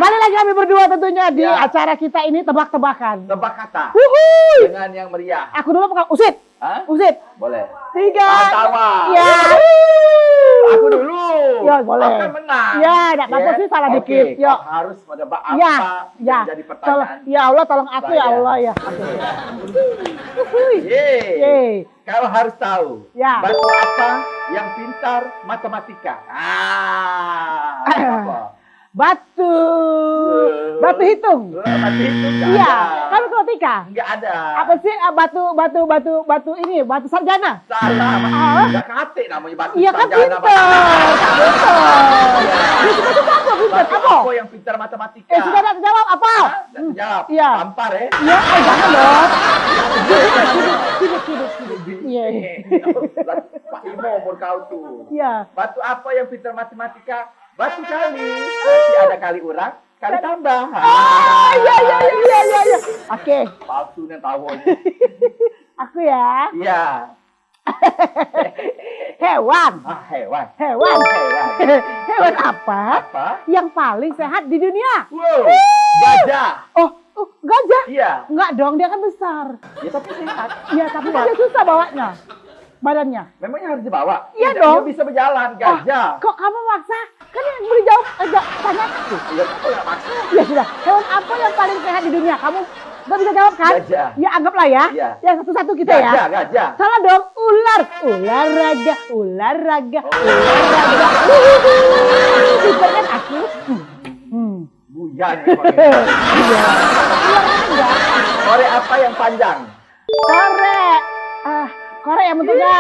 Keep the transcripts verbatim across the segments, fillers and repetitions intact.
Kembali lagi kami berdua tentunya di Ya. acara kita ini, tebak-tebakan. Tebak kata. Wuhui. Dengan yang meriah. Aku dulu apa kau? Usit. Hah? Usit. Boleh. Tiga. Tahan tawa. Ya. Aku dulu. Ya, boleh. Aku kan menang. Ya, ndak apa-apa Ya. sih, salah Oke, dikit. Ya. kau harus menebak Ya. apa Ya. yang jadi Tolong. pertanyaan. Ya Allah, tolong aku, ya Saya. Allah, ya. Wuhui. Yeay. Yeay. Kau harus tahu. Ya. Batu apa yang pintar matematika? Ah, apa? Batu. Eh. Batu hitung. Eh, batu hitung nggak Iya. ada. Kamu kau tika? Nggak ada. Apa sih, ah, batu, batu, batu, batu ini, batu sarjana? Salah. Ah. Nggak katik namanya batu Iya, kan sarjana, pintar. Batu. Pintar. Iya. Dia suka-suka apa pintar? Batu Apa? apa yang pintar matematika? Eh, sudah tak terjawab, apa? Hah? Tak terjawab. Iya. Tampar, eh? Iya, eh, jangan dong. Sibuk, sibuk, sibuk, sibuk. Iya. Pak Imo umur kau tuh. Iya. Batu apa yang pintar matematika? Batu kali. Nanti ada kali orang, kali tambah. Oh, iya, iya, iya, iya, iya, iya. Oke. Palsu nih tahu. Aku ya. Iya. Hewan. Ah, hewan. Hewan. Hewan. Hewan apa Apa? yang paling sehat di dunia? Wow. Gajah. Oh, oh, gajah? Iya. Enggak dong, dia kan besar. Ya, tapi sehat. Iya, tapi kan Kuat. dia susah bawanya. Badannya. Memangnya harus dibawa? Iya Tidak, dong. dia bisa berjalan, Ah, gajah. kok kamu maksa? Kan yang boleh jawab agak banyak tuh. Iya, aku nggak maksa. Ya sudah, hewan apa yang paling sehat di dunia? Kamu nggak bisa jawab kan? Gajah. Ya anggaplah ya. Iya. Yang satu-satu kita ya. Gajah, gajah. Salah dong, ular. Ular raga, ular raga, Oh. ular raga. Pintar kan aku? Hmm. Hmm. Buyan memang ini. Iya. Ular raga. Korek apa yang panjang? Korek. Ah, korek yang bentuknya.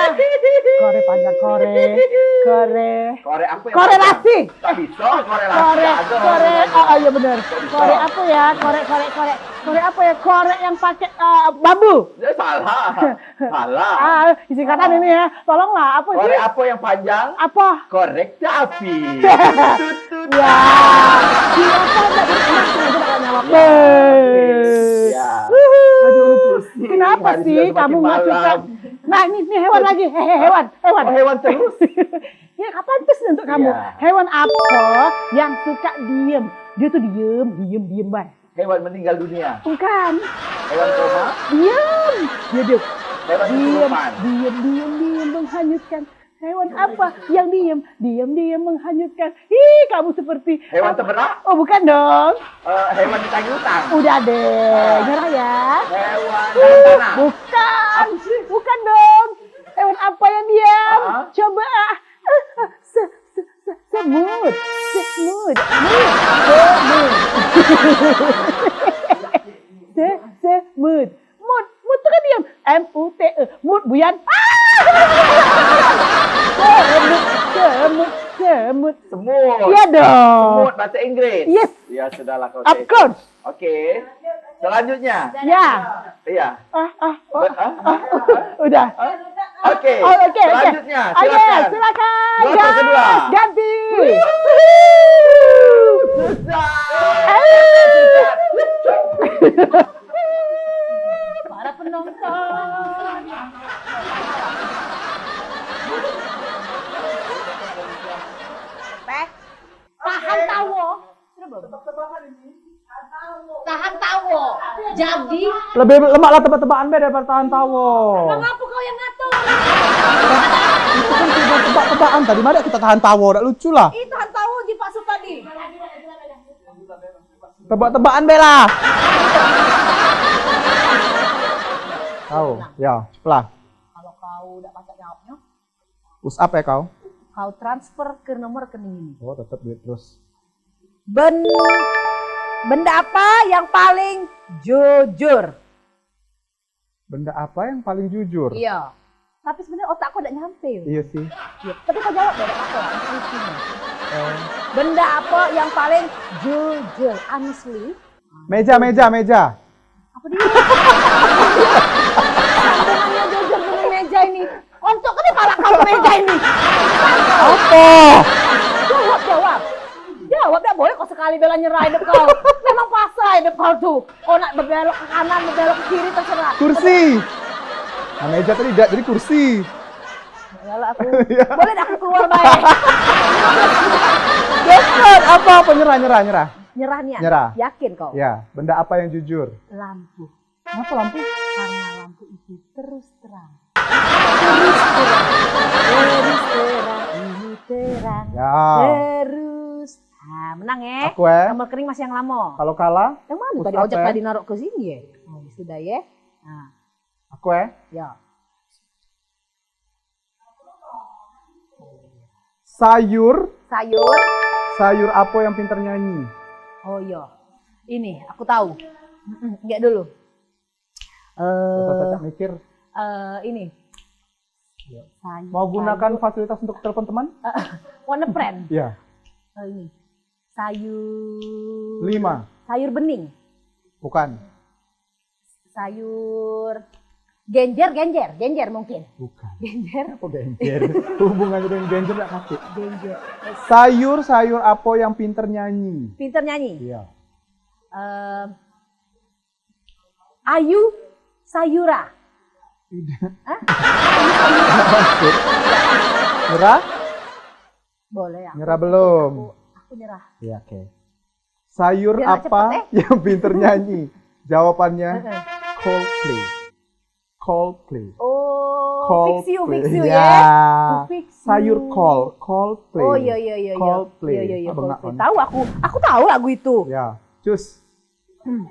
Korek panjang, korek. Korek. Korek apa yang Korek panjang? lasi. Tak bisa, korek lasi Korek, ada korek. namanya. Oh, oh, iya benar. Tak bisa. Korek apa ya? Korek, korek, korek. Korek apa ya? Korek yang pakai, eh, bambu. Ya, salah. Salah. Ah, singkatan Ah. ini ya. Tolonglah, apa Korek sih? apa yang panjang? Apa? Korek tapi. Tut, tut, tut. Ya. Siapa yang tak pernah sengaja tak jawab? Ya. Beuh. Ya. Wuhu. Aduh, pusing. Kenapa Hari sih sudah kamu semakin macukan? malam. Nah, ini, ini hewan lagi. Hehe, hewan, hewan. Oh, hewan terus? Ya, kapan terus untuk kamu? Ya. Hewan apa yang suka diem? Dia tuh diem, diem, diem bae. Hewan meninggal dunia. Bukan. Hewan koma. Diam. Dia diam. Hewan Diam, kesurupan. diam, diam, diam, menghanyutkan. Hewan apa yang diam? Diam, diam, menghanyutkan. Ih, kamu seperti Hewan apa? terberak? Oh, bukan dong. Eh, hewan ditagih utang. Udah deh, Ah. nyerah ya. Hewan dalam tanah. Bukan. Apa sih? Bukan dong. Hewan apa yang diam? Ah. Coba. Ah, ah, se, se, se, semut. Semut. Mut. Semut. Se, semut. Mut. Mut tu kan diam. M U T E. Mut buyan. Semut. Semut. Semut. Semut. Iya dong. Semut bahasa Inggris. Yes. Ya, sudahlah kau Of course. Oke. Selanjutnya. Ya. Iya. Ah, ah, Be- ah, ah, ah, ah. Udah. Hah? Oke. Oh, oke, oke. Selanjutnya, Oke, silakan. silakan. Kloter Gas. kedua. Ganti. Susah. Ayo. Para penonton. Teh. Tahan tawo. Tahan tawo. Jadi Lebih lemak lah tebak-tebakan be daripada tahan tawo. Mengapa kau yang ngatur? Itu kan sudah tebak-tebakan tadi, mada kita tahan tawo, dak lucu lah. Ih, tahan tawo ji Pak Sutadi. Tebak-tebakan be lah. Tahu, ya, pelah. Kalau kau dak pacak jawabnya, Push up ya kau. Kau transfer ke nomor rekening ini. Oh, tetap duit terus. Ben, benda apa yang paling jujur? Benda apa yang paling jujur? Iya. Tapi sebenarnya otak kau ndak nyampe. Iya sih. Iya. Tapi kau jawab deh, ndak apa-apa. Eh. Benda apa yang paling jujur? Honestly. Meja, meja, meja. Apa dia? Sambungannya jujur dengan meja ini. Ontok ke nih pala kau meja ini? Apa? Jawab, jawab. Jawab, dak boleh kau sekali bela nyerah hidup kau. Memang pasrah hidup kau tuh. Kau nak berbelok ke kanan, berbelok ke kiri, terserah. Kursi. Nah, meja tadi dak, jadi kursi. Galak aku. Boleh dah aku keluar bae. Dekat. Apa, apa? Nyerah, nyerah, nyerah. Nyerah nian? Nyerah. Yakin kau? Ya. Benda apa yang jujur? Lampu. Kenapa lampu? Karena lampu itu terus terang. Terus terang. Terus terang. Ini terang. Ya. Terus. Nah, menang, eh. Aku, eh. Nomor rekening masih yang lama. Kalau kalah, yang mana tadi ojek tadi narok ke sini, ya? Oh, sudah, ya. Nah. Aku, eh. Ya. Sayur. Sayur. Sayur apa yang pintar nyanyi? Oh, iya. Ini, aku tahu. Mm-mm, enggak dulu. Eh, Cacak mikir. Eh, ini. Iya. Sayur, mau gunakan sayur. Fasilitas untuk telepon teman? Warna pren. Iya. Eh, ini. Sayur. Lima. Sayur bening. Bukan. Sayur genjer, genjer, genjer mungkin. Bukan. Genjer. Apa genjer? Hubungannya dengan genjer nak kasih. Genjer. Sayur, sayur apa yang pinter nyanyi? Pinter nyanyi? Iya. Em, Ayu Sayura. Tidak. Hah? Nyerah? Boleh ya. Nyerah belum? Aku, aku nyerah. Iya, oke. Sayur apa yang pinter nyanyi? Jawabannya Coldplay. Coldplay. Oh, Coldplay. Fix you, fix you ya. Ya. Fix you. Sayur kol, Coldplay. Oh, iya, iya, iya, iya. Coldplay. Iya, iya, iya, Coldplay. Tahu aku. Aku tahu lagu itu. Ya, cus. Hmm.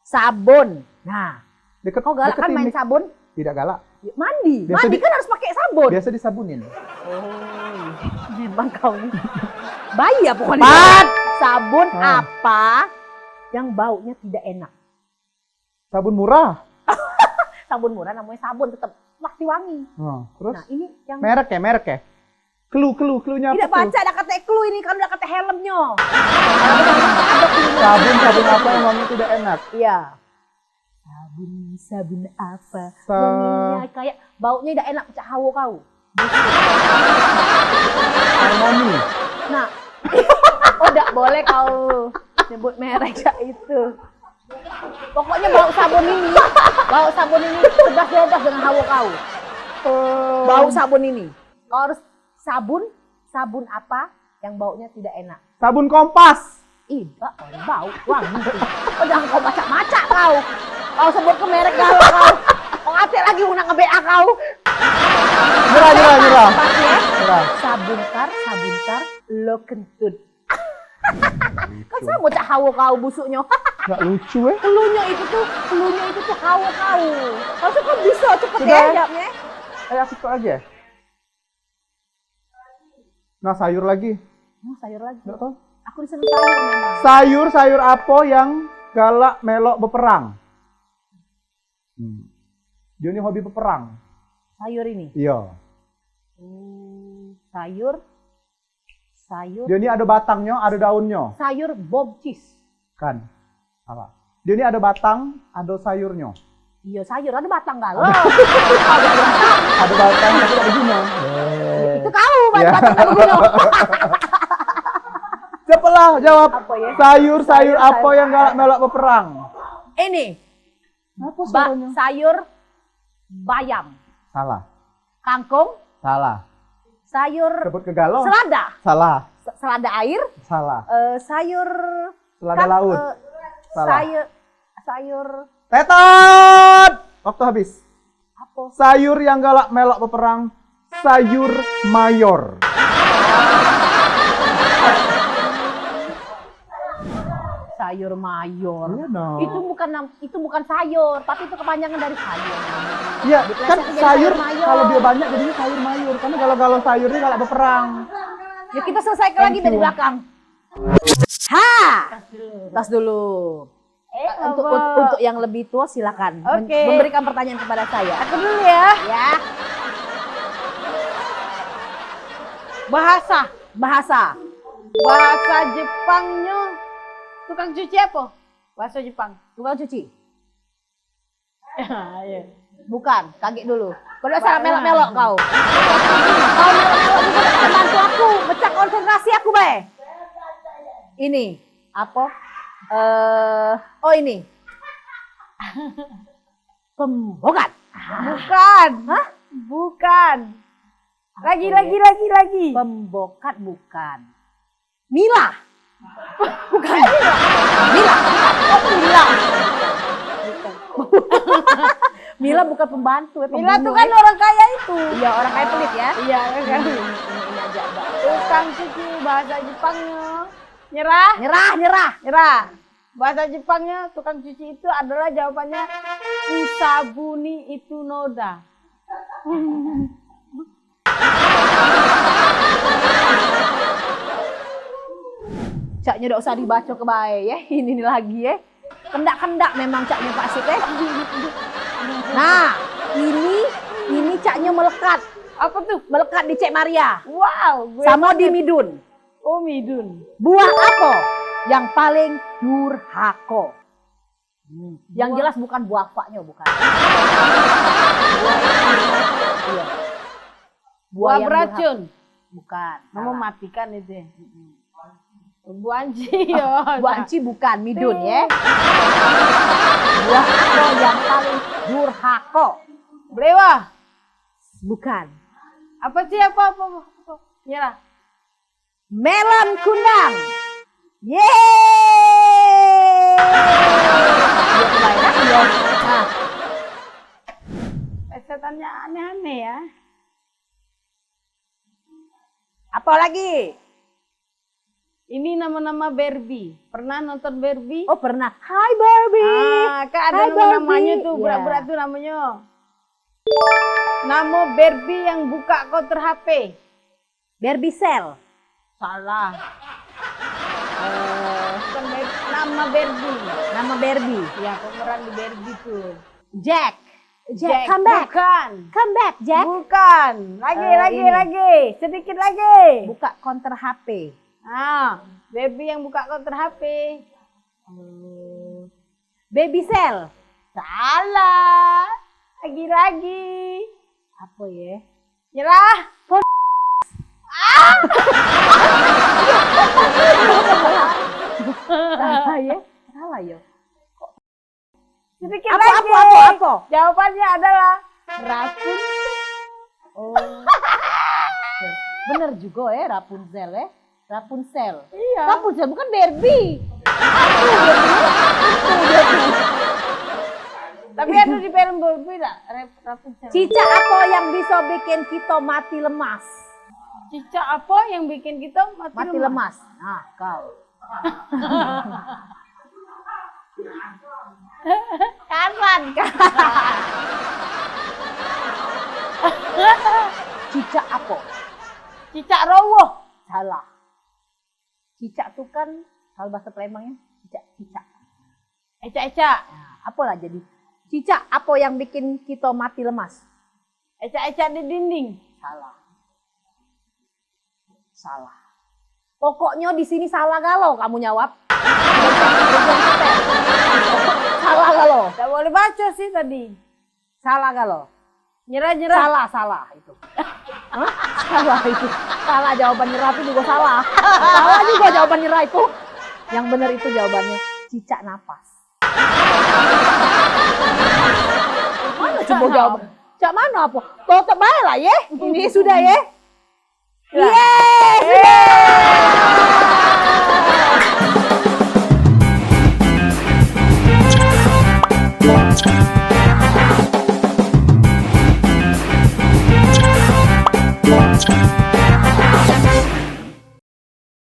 Sabun. Nah. Deket, kau galak kan main sabun? Tidak galak. Ya, mandi. Mandi kan harus pakai sabun. Biasa disabunin. Oh, iya. Memang kau ni. Bayi ya pokoknya. Empat. Sabun apa yang baunya tidak enak? Sabun murah. Sabun murah namanya sabun, tetap pasti wangi. Nah, terus? Nah, ini yang merek ya, merek ya? Clue, clue, cluenya apa? Tidak baca, dah kata clue ini, kan dah kata helmnya. Sabun, sabun apa yang wangi tidak enak? Iya. Sabun, sabun apa? Wanginya kayak baunya tidak enak, pecah hawa kau. Harmoni. Nah. Oh, tidak boleh kau nyebut merek cak itu. Pokoknya bau sabun ini, bau sabun ini cerdas-cerdas dengan hawa kau. Bau sabun ini. Kau harus sabun, sabun apa yang baunya tidak enak? Sabun Kompas. Ih, bau, wangi. Udah kau macak-macak kau. Kau sebut ke merek galau kau. Kau ate lagi nak nge-B A kau. Nyerah, nyerah, nyerah. Kompas ya. Nyerah. Sabun tar, sabun tar, lo kentut. Kan sama cak hawa kau busuknya. Nggak lucu, eh. Kelunyo itu tuh, kelunyo itu tuh hawa kau. Harusnya kau bisa cepet ya jawabnya. Ayo, aku cepet lagi ya. Nah, sayur lagi. Nah, sayur lagi. Nggak tahu. Aku disuruh sayur memang. Sayur, sayur apa yang galak melok beperang? Hmm. Dia ni hobi beperang. Sayur ini? Iya. Hmm, sayur. Sayur. Dia ni ada batangnya, ada daunnya. Sayur bobcis. Kan. Salah. Dia ni ada batang, ada sayurnya. Iya, sayur ada batang kalau. Ada batang tapi tak berguna. Itu kau, ya. Batang tak berguna. Cepatlah jawab. Apa ya? Sayur, sayur apa yang galak melok beperang? Ini. Apa suaranya? Sayur bayam. Salah. Kangkung. Salah. Sayur. Sebut ke galo. Selada. Salah. Se- selada air. Salah. Eh, sayur. Selada laut. Eh, salah. Sayur. Sayur. Tetot. Waktu habis. Apa? Sayur yang galak melok beperang. Sayur mayor. Sayur mayor. Iya dong. Itu bukan nam- itu bukan sayur, tapi itu kepanjangan dari sayur. Iya, kan sayur, kalau dia banyak jadinya sayur mayur. Karena kalau kalau sayur ini galak beperang. Ya kita selesaikan lagi dari belakang. Ha. Tas dulu. Tas dulu. Eh, untuk, untuk yang lebih tua silakan memberikan pertanyaan kepada saya. Aku dulu ya. Ya. Bahasa. Bahasa. Bahasa Jepangnya tukang cuci apa? Bahasa Jepang. Tukang cuci. Iya. Bukan, kagek dulu. Kau dak salah melok-melok kau. Kau melok-melok juga dak bisa bantu aku, pecah konsentrasi aku bae. Ini apa? Eh, oh ini. Pembokat. Bukan. Hah? Bukan. Lagi, lagi, lagi, lagi. Pembokat bukan. Mila. Bukan. Mila. Bukan. Mila. Mila bukan pembantu, ya, Mila tuh pembunuh, kan ya. Orang kaya itu. Iya, orang kaya pelit, ya. Iya, orang kaya. Ini, ini, ini aja, Mbak. Tukang cuci, bahasa Jepangnya. Nyerah. Nyerah, nyerah. Nyerah. Bahasa Jepangnya tukang cuci itu adalah jawabannya Usabuni itu noda. Caknyo dak usah dibaco ke bae, ye. Ini ni lagi, ye. Kendak-kendak memang caknyo Pak Sip, eh. Nah, ini, ini caknyo melekat. Apa tuh? Melekat di Cek Maria. Wow, gue Samo di banget. Midun. Oh, Midun. Buah apa yang paling durhako? Hmm, yang Buah. jelas bukan buah faknyo, bukan. Iya. Buah yang beracun. Bukan. Salah. Mematikan itu. Mm-mm. Buah anci, ya. Buah anci bukan, Midun, ya. Buah apa yang paling durhako? Belewah. Bukan. Apa sih, apa, apa, apa? Nyerah. Melon kundang. Yeay. Yo, kebayang, yo. Nah. Setannya aneh-aneh, ya. Apa lagi? Ini nama-nama Barbie. Pernah nonton Barbie? Oh, pernah. Hai, Barbie. Ah, kan ada Hai, nama-namanya Barbie. Tuh, Iya. Berat-berat tuh namanya. Nama Barbie yang buka konter H P. Barbie Cell. Salah. Eh, bukan Bar-, nama Barbie. Nama Barbie. Ya, pemeran di Barbie tuh. Jack. Jack, Jack, come back. Bukan. Come back, Jack. Bukan. Lagi, Eh, lagi, ini. lagi. Sedikit lagi. Buka konter H P. Ah, Barbie yang buka konter H P. Hmm. Baby Cell. Salah. Lagi-lagi. Apa, ya? Nyerah. Pon- Ah! Salah, ya? Salah, ya? Sedikit Apa, lagi. apa, apa, apa? Jawabannya adalah Rapunzel. Oh. Bener juga, ya, Rapunzel, ya. Rapunzel. Iya. Rapunzel bukan Barbie. Hantu dia tuh. Hantu dia tuh. Tapi ada di film Barbie tak? Rap-, Rapunzel. Cicak apa yang bisa bikin kita mati lemas? Cicak apa yang bikin kita mati, Mati lemas? lemas. Nah, kau. Kapan, Kak? Cicak apa? Cicak rowoh. Salah. Cicak tu kan, kalau bahasa Palembangnya, cicak, cicak. Ecak-ecak. Nah, apalah jadi? Cicak apa yang bikin kita mati lemas? Ecak-ecak di dinding. Salah. Salah. Pokoknya di sini salah galo kamu nyawab. Salah galo. Tak boleh baca sih tadi. Salah galo. Nyerah, nyerah. Salah, salah itu. Hah? Salah itu. Salah, jawaban nyerah itu juga salah. Salah juga jawaban nyerah itu. Yang benar itu jawabannya cicak napas. Mana coba jawaban? Cak mana apa? Tutup bae lah, ye. Ini sudah, ye. Yeay, sudah.